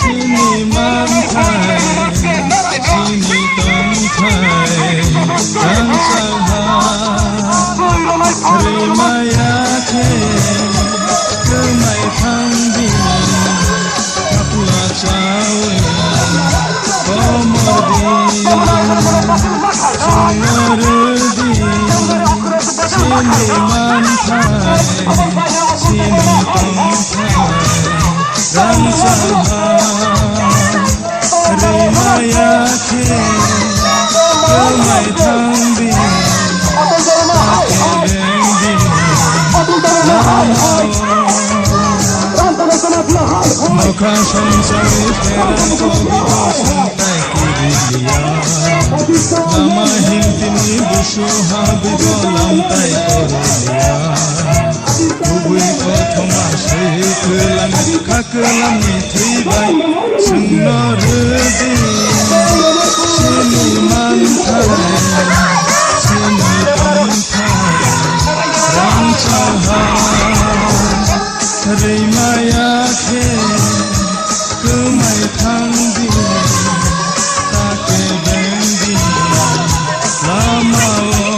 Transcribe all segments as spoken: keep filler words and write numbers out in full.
Chini manthai, chini tongthai, rangchak ha, rimaya khe, kwmai thang di, hapla chawi, komor di, chwngno rw di. Chini manthai, chini tongthai, rangchak ha, rimaya khe, kwmai thang di, ta khe beng di, lama o. Nokha songchawi pherang kobi o songthai kiri liya. Lama himtini busu ha bibo lamtai kori liya. Kubui kothoma swi kwlang kha kwlangni thwi bai chwngno rw di. Chini manthai, chini tongthai, rangchak ha. Rimaya khe kwmai thang di, ta khe beng di, lama o.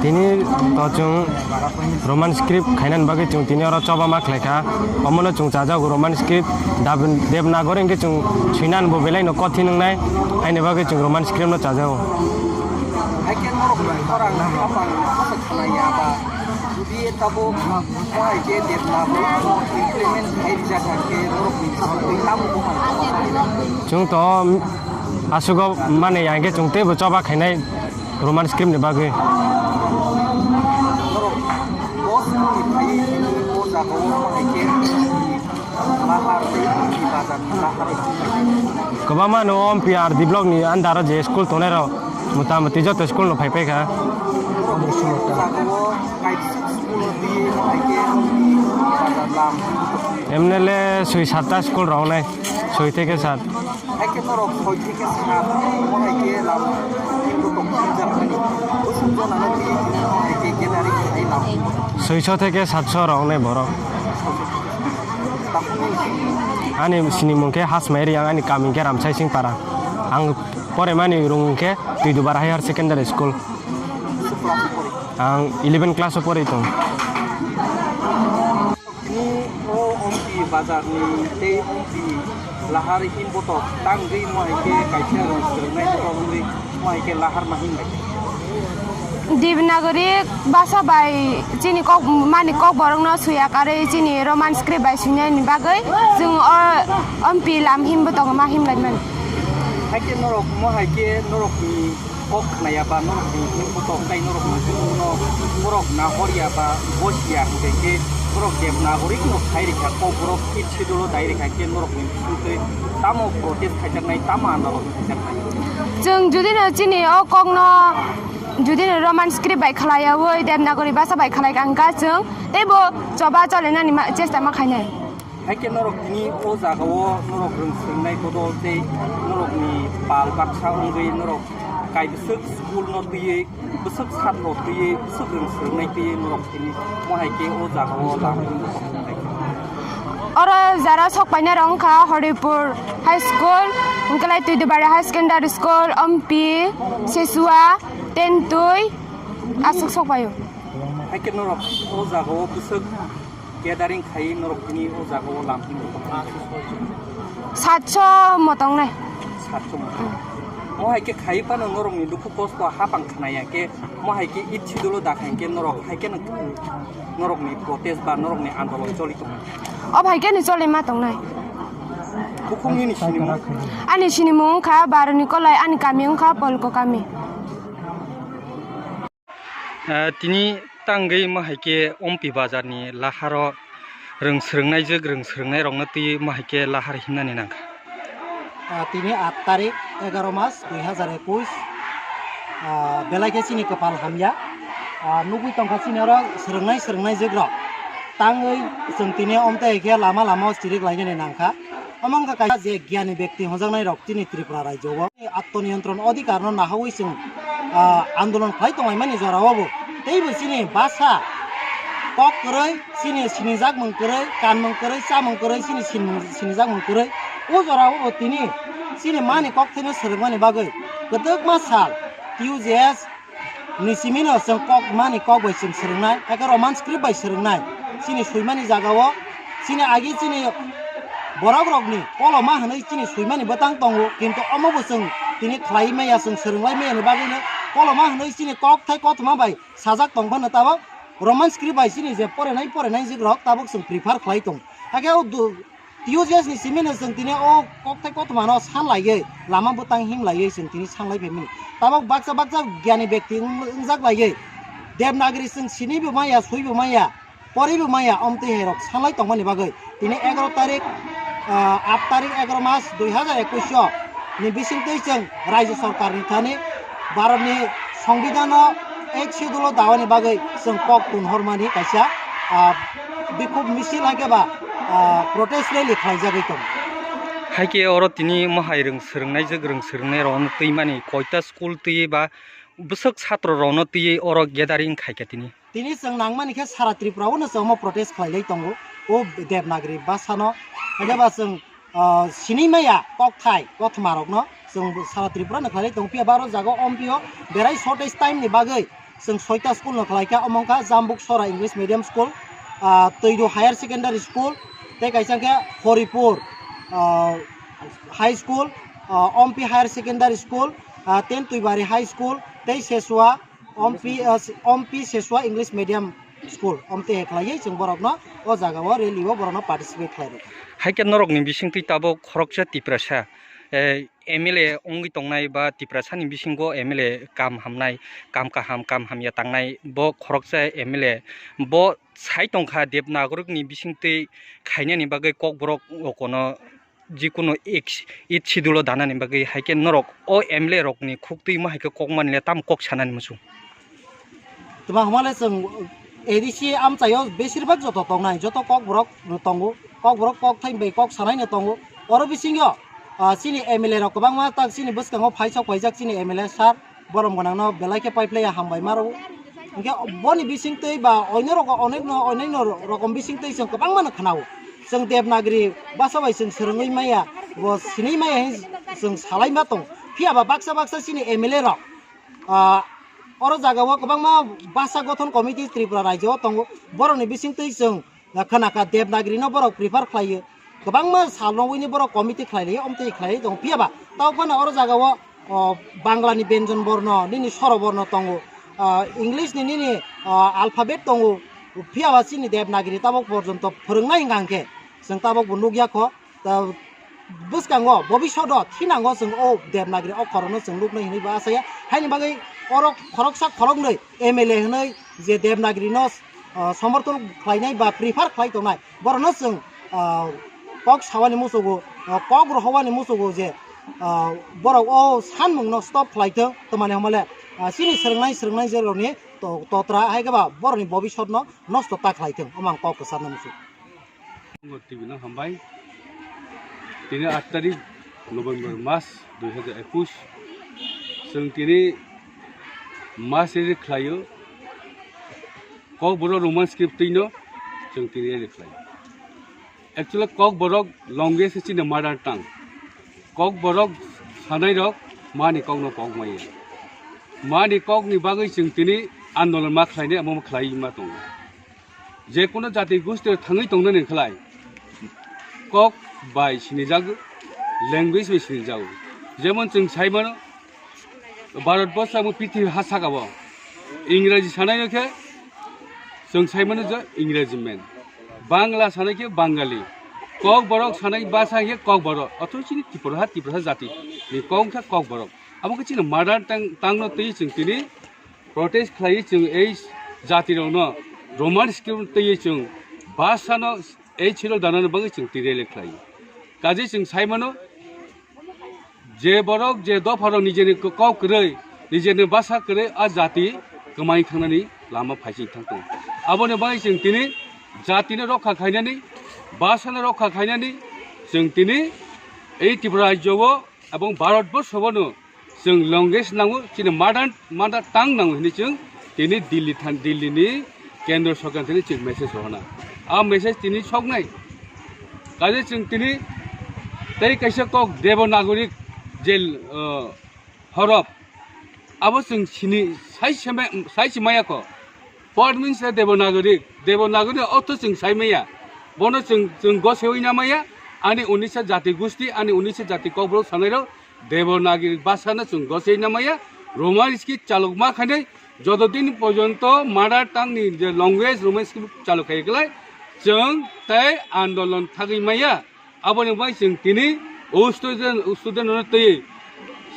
Tini to chwng Roman script khainani bagwi chwng tini oro choba ma khlaikha. Omono chwng chajago Roman script, Dab-, Devanagari hwnkhe chwng swinani bo belaino kothin wngnai, haini bagwi chwng Roman script no chajago. Hai khe norok ni khorang ni bapang asa khalaiya ba, jodi tabuk mo hai khe Devanagari implement khai rijak hai khe norok ni bapang twi tabuk bo man. Chwng to Asugo mani yang khe chwng teibo choba khainai Roman script ni bagwi. Kwbangma no Ompi R D block ni under o je school tongnai rok, motamoti joto school no phai phai kha. Emne le soi satta school rok nai, soi theke sat. Haikhe norok soi theke sat, omo haikhe lam himbo tong thumjak mani. Bwswk jonano twi tini omo haikhe gathering khai lam himbo tong. Soiso theke satso rok nai borok. Takhumni sini. Ani sinimung khe Hasmai Riang, ani kami khe Ramsai Singpara. Ang poremani rung khe Twidubara Higher Secondary School. Bwswk class o pori? Ang eleven class o pori tong. Tini o Ompi bazar ni tei Ompi lahar himbotok tangwi mo hai khe kaisa rang swrwngnai botok wngwi mo hai khe lahar ma himlai. Devanagari basa bai chini kok mani kok borok no suya karwi chini Roman script bai suinani bagwi chwng o Ompi lam himbotok ma himlai mani. Hai khe norok mo hai khe norok ni kok khnaya ba norok ni himbotok tei norok ni himbono borok nahor ya ba bosi ya hwnkhe khe borok Devanagari no khai rikha kok borok khe schedule o dai rikha khe norok ni bisingtwi tamo protest khaijaknai tamo andolon khaijaknai. Chwng judino chini o kokno judino Roman script bai khlaiyaui Devanagari basa bai khlai kha hwnkha chwng teibo choba cholinani ma chesta ma khainai. Hai khe norok tini o jaga o norok rwng swrwngnai bodol tei norok ni pal baksa wngwi norok kaibwswk school no twiwi bwswk satro twiwi bwswk rwng swrwngnai twiwi norok tini mo hai khe o jaga o lam wngwi tong kha. Oro jara sok painai rok wngkha Horipur High School, hwnkhe lai Twidubari High Secondary School, Ompi, Sesua, Tentui, aswk sok paio. Hai khe norok o jaga o bwswk gathering khai norok tini o jaga o lam himwi tong kha. Satso mo tongnai. Satso mo tong. Mo hai khe khai phano norok ni dukhu kosto hapang khna ya khe mo hai khe itsi dolo da khai khe norok hai khe norok ni protest ba norok ni andolon choli tong. O hai khe ni choli ma tongnai. Bukhung nini sinimung? Ani sinimung wngkha Baroni Kolai, ani kami wngkha Polko kami. Ah, tini tangwi mo hai khe Ompi bazar ni laharo rwng swrwngnaijwk, rwng swrwngnai rokno twi mo hai khe lahar himnani nangkha. Ah, tini aat tarik, egaro mas, dui hazar ekush, ah, belai khe chini kwpal hamya. Ah, nugwi tongkha chini oro swrwngnai, swrwngnaijwk rok tangwi chwng tini omtwi hai khe lama lama o chirik lainani nangkha. Omo wngkha kaisa je giyani bekti hwnjaknai rok chini Tripura rajyo o. Atmaniyontron odhikar no nahawi chwng, ah, andolon khlai tonglaimani jora o bo. Teibo chini basa kok kwrwi, chini sinijak mung kwrwi, kan mung kwrwi, cha mung kwrwi, chini sinijak mung kwrwi. O jora o bo tini chini mani kok thaino swrwngmani bagwi kwdwkma sal T U J S ni simi no chwng kok mani kok bai chwng swrwngnai, hakhe Roman script bai swrwngnai. Chini swimani jaga o chini agi chini borok rokni koloma hwnwi chini swimani bwtang tongo, kintu omo bo chwng tini khlai maya, chwng swrwnglai maya ni bagwi no koloma hwnwi chini kok thai kothoma bai sajak tong phano tabok Roman script bai chini je porenai porenai jwk rok tabok chwng prefer khlai tong. Hakhe o du-, T U J S ni simi no chwng tini o kokthai kothoma no san laiwi, lama bwtang him laiwi chwng tini san lai phaimani. Tabok baksa baksa giyani bekti wng-, wngjak laiwi, Devanagari chwng sini bo maya, sui bo maya, pori bo maya, omtwi hai rok san lai tongmani bagwi tini egaro tarik, ah, aat tarik egaro mas dui hazar ekush o ni bisingtwi chwng Rajya Sorkar ni thani Bharat ni Songbidan o eight schedule o dawani bagwi chwng kok tun hormani kaisa, ah, bikhuk misil hai khe ba, ah, protest rally khlaijagwi tongo. Hai khe oro tini mohai rwng swrwngnaijwk, rwng swrwngnai rokno twi mani koita school twi ba bwswk satro rokno twi oro gathering khai kha tini. Tini chwng nangmani khe sara Tripura o no chwng omo protest khlailai tongo o Devanagari bhasha no. Hai khe ba chwng ah, sini maya kokthai kothoma rokno chwng sara Tripura no khlai tong phiya, baro jaga o Ompi o berai shortage time ni bagwi chwng soita school no khlai kha, omo wngkha Jambuk Sora English Medium School, ah, Twidu Higher Secondary School, tei kaisa khe Horipur, ah, High School, ah, Ompi Higher Secondary School, ah, Tentwibari High School, tei Sesua, Ompi, ah, Ompi Sesua English Medium School, omtwi hai khlaiwi chwng borokno o jaga o rally o borokno participate khlai rwkha. Hai khe norokni bisingtwi tabuk khoroksa Tiprasa Eh, M L A wngwi tongnai ba Tiprasani bisingo M L A kam hamnai, kam kaham, kam hamya tangnai, bo khoroksa M L A, bo sai tongkha Devanagari ni bisingtwi khainani bagwi Kokborok o kono jikunu eighth schedule o danani bagwi, hai khe norok o M L A rokni khuktwi mo hai khe kok manle tamo kok sanani muchung? Tuma hwnmale chwng A D C amchaio besir bak joto tongnai, joto Kokborok tongo, Kokborok kok thai bai kok sanai no tongo. Oro bisingo, ah, chini M L A rok kwbangma tak chini bwskango phaisok paijak chini M L A sir, borom gwnangno belai khe paiphlaiya hambai maro. Hwnkhe boni bisingtwi ba oino rok-, onek no, onek no rokom bisingtwi chwng kwbangma no khwnao. Chwng Devanagari basa bai chwng swrwngwi maya, bo sinwi maya hwn chwng salai ma tong. Phiya ba baksa baksa chini M L A rok, ah, oro jagao kwbangma basa gothon committee Tripura rajyo o tongo. Borokni bisingtwi chwng khna kha Devanagari no borok prefer khlaio. Kwbangma sal rogwini borok committee khlai laio, omtwi khlai tongo. Phiya ba tao phano oro jagao, o, Bangla ni benjon borno, nini soro borno tongo. Ah, English ni nini, ah, alphabet tongo. Phiya ba chini Devanagari tabok porjonto phwrwngnai hwnkha hwnkhe chwng tabok bo nukya kho. Ta bwskango, bobishodo thinango chwng o Devanagari okkhorono chwng nuknai hinwi bo asaya. Haini bagwi oro khoroksa khoroknwi M L A hwnwi je Devanagari no, ah, somorthon khlainai ba prefer khlai tongnai, borokno chwng, ah, kok sawani muchugo, ah, kok rohowani muchugo je, ah, borok o sanmungno stop khlai thung, twmani hwnmale, ah, chini swrwngnai, swrwngnai jerokni to-, totra hai khe ba borokni bobisotno nosto ta khlai thung, omo ang kok kwcharno muchung. T V no hambai. Tini aat tarik November mas dui hajar ekush. Chwng tini mas rally khlaio. Kokborok Roman script twi no chwng tini rally khlaio. Actually, Kokborok language se chini mother tongue. Kokborok sanai rok mani kok no kok maya. Mani kok ni bagwi chwng tini andolon ma khlainai, amo khlai ma tongo. Je kono jati gosti thangwi tongnani khlai kok bai sinijago, language bai sinijago. Jemon chwng sai mano, Bharat borsho abo prithibi ha saka bo Ingraji sanai no khe chwng sai mano je Ingraji man, Bangla sanai khe Bangali, Kokborok sanai basa khe Kokborok, othobo chini Tripura ha, Tripura ha jati ni kok khe Kokborok. Abo khe chini mother tongue, tongue no twi chwng tini protest khlaiwi chwng ei jatirokno Roman script twiwi chwng bhasano ei chiro danani bagwi chwng twi rally khlaio. Kaje chwng sai mano, je borok, je dopharok nijeni kok kwrwi, nijeni bhasa kwrwi a jati kwmai thangnani lama phaising thang tongo. Aboni bagwi chwng tini jatino rokha khainani, bhasano rokha khainani chwng tini ei Tripura rajyo o ebong Bharat borsho bono chwng language nango, chini mother, mother tongue nango hinwi chwng tini Delhi than, Delhi ni kendro sorkar thani chwng message rohorna. A message tini soknai. Kaje chwng tini tei kaisa kok Devanagari je, uh, horop, abo chwng sini sai sema-, sai simaya kho. What means a Devanagari? Devanagari ortho chwng sai maya. Bono chwng, chwng gosewi na maya. Ani unisa jati gusti, ani unisa jati kokborok sanairok Devanagari bhasano chwng gosewi na maya. Roman script chalok ma khainai, joto din porjonto mother tongue ni je language Roman script chalok khai kwlai, chwng tei andolon thagwi maya. Aboni bai chwng tini o student, o student rokno twi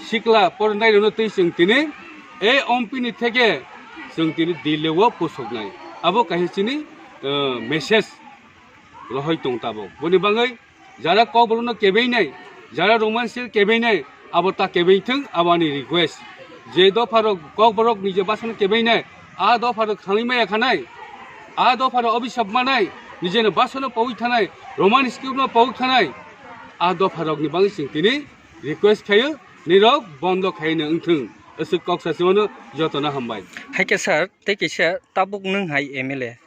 sikla pornai rokno twi chwng tini ei ompini theke chwng tini Delhi o pusoknai. Abo kaisa chini, eh, message rohoi tong tabok. Boni bagwi jara kokborokno kebenai, jara Roman script kebenai, abo ta kebeng thung, abo ani request. Je dopharok kokborok nije bhasano kebenai, a dopharok khangwi maya khanai, a dopharok obisap manai, nijeni bhasano pawi thanai, Roman script no pawi thanai, a dopharokni bagwi chwng tini request khaio, nirok bondo khaino wngthung. Aswk kok sachimano jotono hambai. Hai khe sir, tei kisa tabuk nwng hai M L A.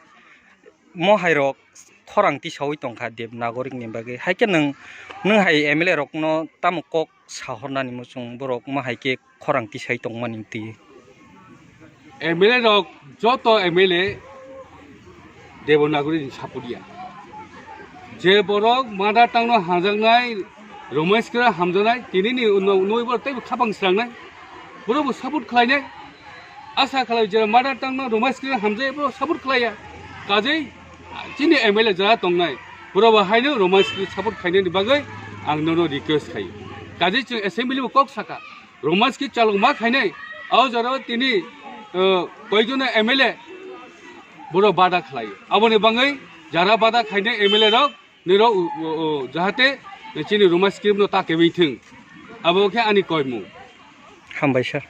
Mo hai rok khorang tisawi tongkha Devanagari ni bagwi. Hai khe nwng, nwng hai M L A rokno tamo kok sahornani muchung, borok mo hai khe khorang tisai tongmani twi. M L A rok joto M L A Devanagari ni support ya. Je borok mother tongue no hamjaknai, Roman script hamjaknai, tini ni uno, uno borok teibo khapang srangnai. Borok bo support khlainai. Asa khlai je mother tongue no Roman script hamjai, borok support khlaiya. Kajei chini M L A jara tongnai, borok bo haino Roman script support khainani bagwi ang nono request khai. Kaje chwng assembly bo kok saka, Roman script chalokma khainai, o jora tini, uh, koijono M L A boro bada khlai. Aboni bangwi jara bada khainai M L A rok, nirok, uh, uh, uh, jahate chini Roman script no ta kebeng thung. Abo khe ani koimung. Hambai sir.